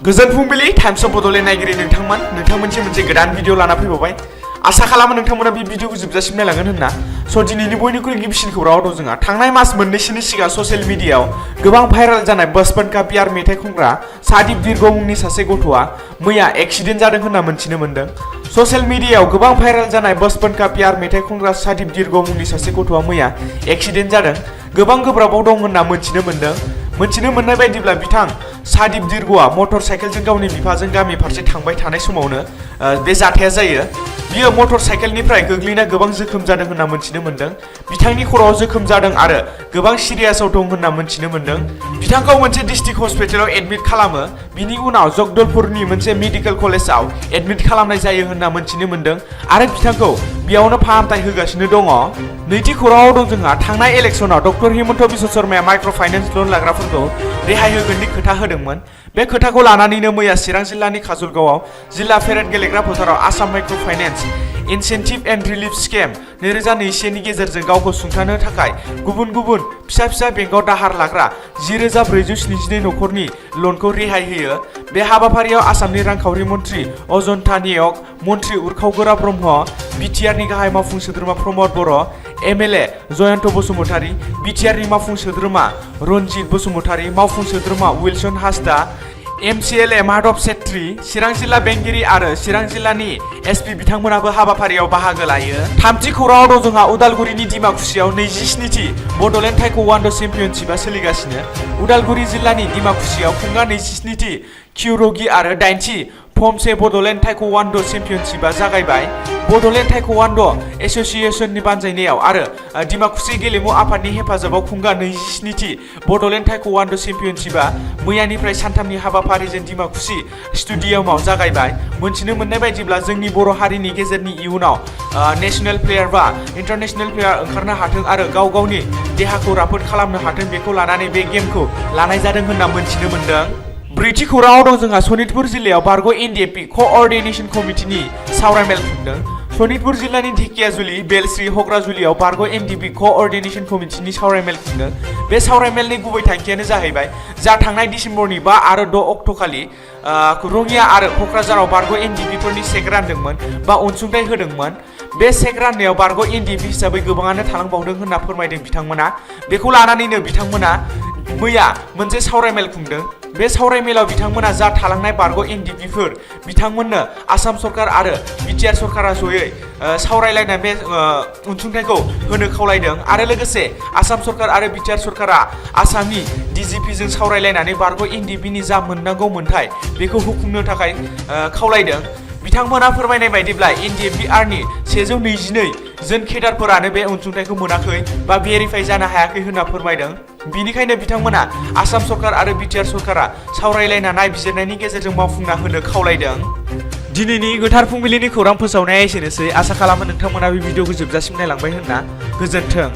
गोजोन फुंबिलि times of Bodoland नायगिरि नोंथांमोनसिम मोनसे गोदान भिडिअ लाना फैबावबाय। आसा खालामो नोंथांमोना बे भिडिअखौ जोबजासिम नायलांगोन होनना। स' दिनैनि बयनिख्रुइ गिबिसिन खौराङाव दं जोंहा थांनाय मास मोननैसोनि सिगां ससियेल मिडियायाव गोबां भाइरेल जानाय बचपन का प्यार मेथाइ खनग्रा सादिप दिरग मुंनि सासे गथ'आ मैया एक्सिडेन्ट जादों होनना मोनथिनो मोन्दों। ससियेल मिडियायाव गोबां भाइरेल जानाय बचपन का प्यार मेथाइ खनग्रा सादिप दिरग मुंनि सासे गथ'आ मैया एक्सिडेन्ट जादों। गोबां गोब्राबाव दं होनना मोनथिनो मोन्दों। मोनथिनो मोननाय बायदिब्ला बिथां सादिप दिरगआ मटर साइकेलजों गावनि बिफाजों गामि फारसे थांबाय थानाय समावनो बे जाथाया जायो। बियो मटर साइकेलनिफ्राय गोग्लैना गोबां जोखोम जादों होनना मोनथिनो मोन्दों। बिथांनि खर'आव जोखोम जादों आरो गोबां सिरियासआव दं होनना मोनथिनो मोन्दों। बिथांखौ मोनसे डिस्ट्रिक्ट हस्पिटालाव एडमिट खालामो। बिनि उनाव जगदलपुरनि मोनसे मेडिकेल कलेजाव एडमिट खालामनाय जायो होनना मोनथिनो मोन्दों आरो बिथांखौ बेयावनो फाहामथाय होगासिनो दङ। नैथि खौराङाव दं जोंहा थांनाय इलेक्सनाव डक्टर हिमन्त बिश्व शर्माया माइक्र' फाइनेन्स लन लाग्राफोरखौ रेहाय होगोननि खोथा होदोंमोन। बे खोथाखौ लानानैनो मैया चिरां जिल्लानि काजलगावआव जिल्ला पेरेड गेलेग्रा फोथाराव Assam micro' finance incentive and relief scheme 2021 नि गेजेरजों गावखौ सुंथानो थाखाय गुबुन गुबुन फिसा फिसा बेंकआव दाहार लाग्रा 10,472 नखरनि लनखौ रेहाय होयो। बे हाबाफारियाव आसामनि रांखावरि मन्थ्रि अजन्ता नेयक, मन्थ्रि उरखावगोरा ब्रह्म, बिटिआरनि गाहाय मावफुं सोद्रोमा प्रमद बर', एमएलए जयन्त बसुमतारी, बिटिआरनि मावफुं सोद्रोमा रन्जित बसुमतारी, मावफुं सोद्रोमा उइलसन हासदा, एमसिएलए माधव सेट्रि, चिरां जिल्ला बेंगिरि आरो चिरां जिल्लानि एसपि बिथांमोनाबो हाबाफारियाव बाहागो लायो। थामथि खौराङाव दं जोंहा उदालगुरिनि डिमाकुसियाव 27थि बड'लेण्ड ताइक्वान्ड' चेम्पियनशिपआ सोलिगासिनो। उदालगुरि जिल्लानि डिमाकुसियाव खुंगा 27थि किउरगि आरो 8थि फमसे बड'लेण्ड ताइक्वान्ड' चेम्पियनशिपआ जागायबाय। बड'लेण्ड ताइक्वान्ड' एस'सिएशननि बानजायनायाव आरो डिमाकुसि गेलेमु आफादनि हेफाजाबाव खुंगा 27थि बड'लेण्ड ताइक्वान्ड' चेम्पियनशिपआ मैयानिफ्राय सानथामनि हाबाफारिजों डिमाकुसि स्टेडियामाव जागायबाय। मोनथिनो मोननाय बायदिब्ला जोंनि बर' हारिनि गेजेरनि इयुनाव नेशनेल प्लेयार बा इन्टारनेशनेल प्लेयार ओंखारनो हाथों आरो गाव गावनि देहाखौ राफोद खालामनो हाथों बेखौ लानानै बे गेमखौ लानाय जादों होनना मोनथिनो मोन्दों। ब्रैथि खौराङाव दं जोंहा सनितपुर जिल्लायाव बारग' एनडिएफबि क'अर्डिनेशन कमिटिनि सावरायमेल खुंदों। सनितपुर जिल्लानि ढेकियाजुलि, बेलश्री, हग्राजुलियाव बारग' एनडिएफबि क'अर्डिनेशन कमिटिनि सावरायमेल खुंदों। बे सावरायमेलनि गुबै थांखियानो जाहैबाय जा थांनाय डिसेम्बरनि 5 आरो 6 अक्ट'खालि रङिया आरो क'क्राझाराव बारग' एनडिएफबिफोरनि चेक रानदोंमोन बा अनसुंथाइ होदोंमोन। बे चेक राननायाव बारग' एनडिएफबि हिसाबै गोबाङानो थालांबावदों होनना फोरमायदों बिथांमोना। बेखौ लानानैनो बिथांमोना मैया मोनसे सावरायमेल खुंदों। बे सावरायमेलाव बिथांमोना जा थालांनाय बारग' एनडिएफबिफोर बिथांमोननो आसाम सरकार आरो बिटिआर सरकारा जयै सावरायलायनाय बे अनसुंथाइखौ होनो खावलायदों आरो लोगोसे आसाम सरकार आरो बिटिआर सरकारा आसामनि डिजिपिजों सावरायलायनानै बारग' एनडिएफबिनि जा मोननांगौ मोन्थाय बेखौ होफुंनो थाखाय खावलायदों। बिथांमोना फोरमायनाय बायदिब्ला एनडिएफबिआरनि 122 जन केडारफोरानो बे अनसुंथाइखौ मोनाखै बा भेरिफाइ जानो हायाखै होनना फोरमायदों। बिनिखायनो बिथांमोना आसाम सरकार आरो बिटिआर सरकारा सावरायलायना नायबिजिरनायनि गेजेरजों मावफुंना होनो खावलायदों। दिनैनि गोथार फुंबिलिनि खौरां फोसावनाया एसेनोसै। आसा खालामो नोंथांमोना बे भिडिअखौ जोबजासिम नायलांबाय होनना। गोजोन्थों।